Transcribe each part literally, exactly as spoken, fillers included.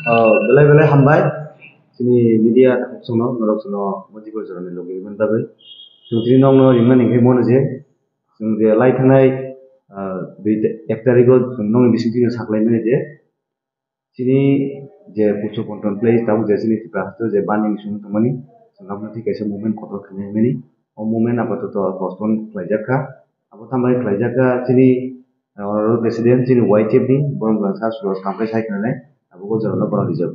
Ah, belai belai hambai. Chini media takhuk chwngno, norok chwngno mojibor jorani logi rwmani bagwi. Chwng tini nokno rimani hwnwi mano je, chwng je lai thangnai, ah, dui ta-, ek tarigo chwng nokni bisingtwi saklaimani je, chini je pusu contemplate tabuk je chini Tripura haste je bani bising tongmani, chwng aboni thik kaisa movement kotor khainai mani. O movement apatoto postpone khlaijak kha. Abo tambai khlaijak kha chini, ah, honorable president chini Y T F ni borom gwdang sa Suresh Kamkai sai khnanai, abo bo jorano borok rijak.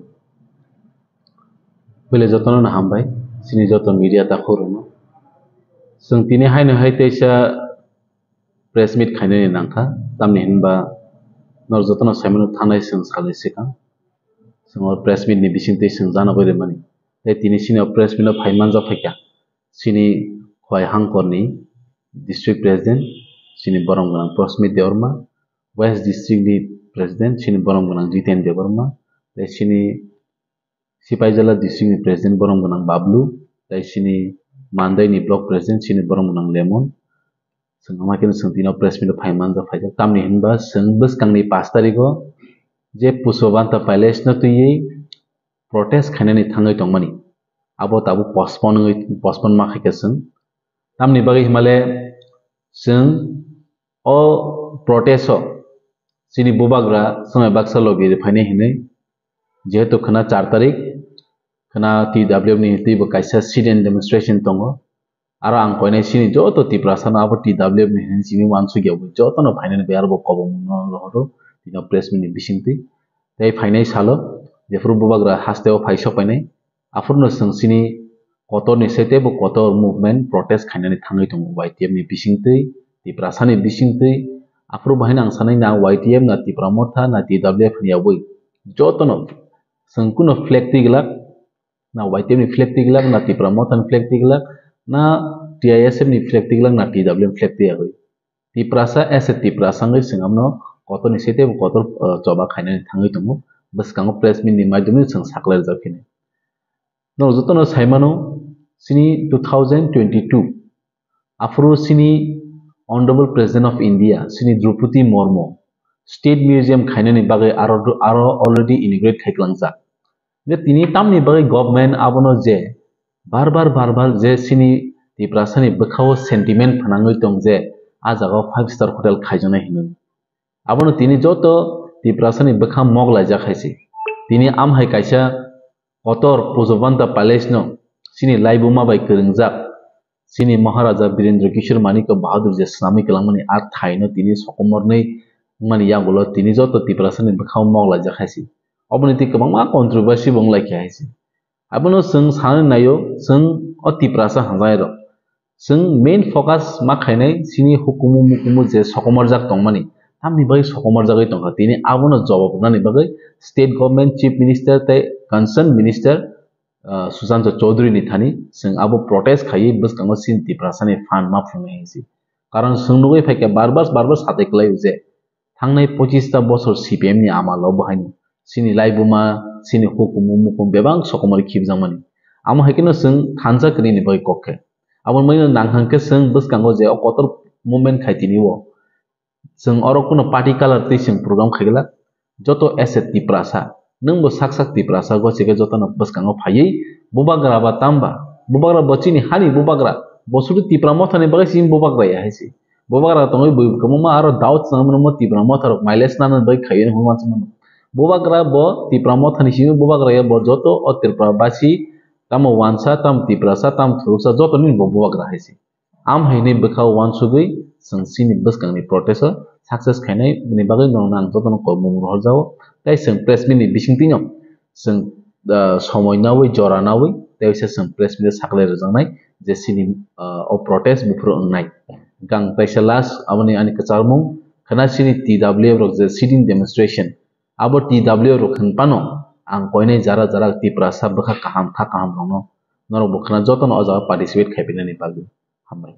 Bele jotono no hambai, chini joto media takhuk rokno. Chwng tini haino hai teisa press meet khainani nangkha, tamni hinba norok jotono saimano thangnai chwng salni swkang. Chwng o press meet ni bisingtwi chwng jana gwi rwmani. Tei tini chini o press meet o phai manjak phaikha. Chini Khowai Hangkor ni district president, chini borom gwnang Prosmit Debbarma, West district ni president, chini borom gwnang Jiten Debbarma, tei chini Sipaijala district ni president borom gwnang Bablu, tei chini Mandai ni block president, chini borom gwnang Lemon. Chwng ama khe chwng tini o press meet o phai manjak phaijak. Tamni hinba chwng bwskang ni pash tarigo je Pushpabanta Palace no twiwi protest khainani thangwi tongmani. Abo tabuk postpone wngwi, postpone ma khaikha chwng. Tamni bagwi himale chwng o protest o chini bubagra swmai baksa logi rwphainai hinwi, jehetu khwna char tarik, khwna T W F ni twibo kaisa sit-in demonstration tongo. Aro ang koinai chini joto Tiprasa no abo T W F ni hinwi simi uansukya bo joto no phainani bai aro bo kobong no rohoro tini o press meet ni bisingtwi. Tei phainai salo jephuru bubagra haste o phai sok painai, aphuru no chwng chini kotor ni site bo kotor movement protest khainani thangwi tongo Y T F ni bisingtwi, Tiprasa ni bisingtwi. Aphuru bahai no ang sanai na Y T F na Tipra Motha na T W F ni yabwi joto no chwng kuno flag twi glak, na Y T F ni flag twi glak, na Tipra Motha ni flag twi glak, na T I S F ni flag twi glak, na T W F ni flag twi yagwi. Tiprasa as a Tiprasa wngwi chwng amno kotor ni site bo kotor, uh, choba khainani thangwi tongo. Bwskango press meet ni maidomwi chwng saklai rwjak phini. Norok jotono saimano chini two thousand twenty-two aphuru chini Honorable President of India chini Droupadi Murmu State Museum khainani bagwi aro, aro already inaugurate khai klangjak. Je tini tamni bagwi government abono je bar bar, bar bar je chini Tiprasani bwkhao sentiment phnangwi tong je a jagao five star hotel khaijaknai hinwi. Abono tini joto Tiprasani bwkha mok laijak hai se. Tini amhai kaisa kotor Pushpabanta Palace no chini laibuma bai kwrwngjak, chini Maharaja Birendra Kishore Manikya Bahadur je swnamwi kwlangmani a thaino tini sokomornwi wngmani yagulo tini joto Tiprasani bwkhao mok laijak hai se. Oboni twi kwbangma controversy bo wnglaikha hai se. Abono chwng sanwi naio, chwng o Tiprasa hamjai rok. Chwng main focus ma khainai chini hukumu mukumu je sokomorjak tongmani, tamni bagwi sokomorjagwi tongkha. Tini abono jawab rwnani bagwi state government, chief minister tei concerned minister, ah, Sushanta Chowdhury ni thani chwng abo protest khaiwi bwskango chini Tiprasani phan ma phungnai hinsi. Karon chwng nugwi phaikha bar bar, bar bar satai kwlaio je thangnai pochista bosor C P M ni amalo bo haino chini laibuma, chini hukumu mukumu bebak sokomorwi khibjakmani. Amo hai kheno chwng thansa kwrwini bagwi kok khe. Abo maino nang hwn khe chwng bwskango je o kotor movement khai tini o. Chwng oro kuno party colour twi chwng program khai glak. Joto as a Tiprasa, nwng bo sak sak Tiprasa gosi khe jotono bwskango phaiwi bubagra ba tamba, bubagra bo chini hani bubagra, bo sudu Tipra Mothani bagwi chini bubagra ya hai se. Bubagra tongwi bui kwbangma aro doubt chwng mano Tipra Motha rok mileage nana bagwi khaiwi hwnwi uansukmano. Bubagra bo Tipra Mothani simi bubagra ya bo joto o Tripura basi tamo uansa, tamo Tiprasa, tamo thuruksa joto nini bo bubagra hai se. Am hai hinwi bwkha uansugwi chwng chini bwskangni protest o success khainai bini bagwi norokno ang jotono kokmung rohorjago. Tei chwng press meet ni bisingtwino chwng, ah, somoi nawi jora nawi tei waisa chwng press meet o saklai rwjaknai je chini, ah, o protest buphuru wngnai. Hwnkhe ang teisa last aboni ani kwcharmung khwna chini T W F rok je sitting demonstration abo T W F rok hwn phano ang koinai jara jara Tiprasa bwkha kaham kha kaham rokno norok bo khwna jotono o jaga participate khai phinani bagwi. Hambai.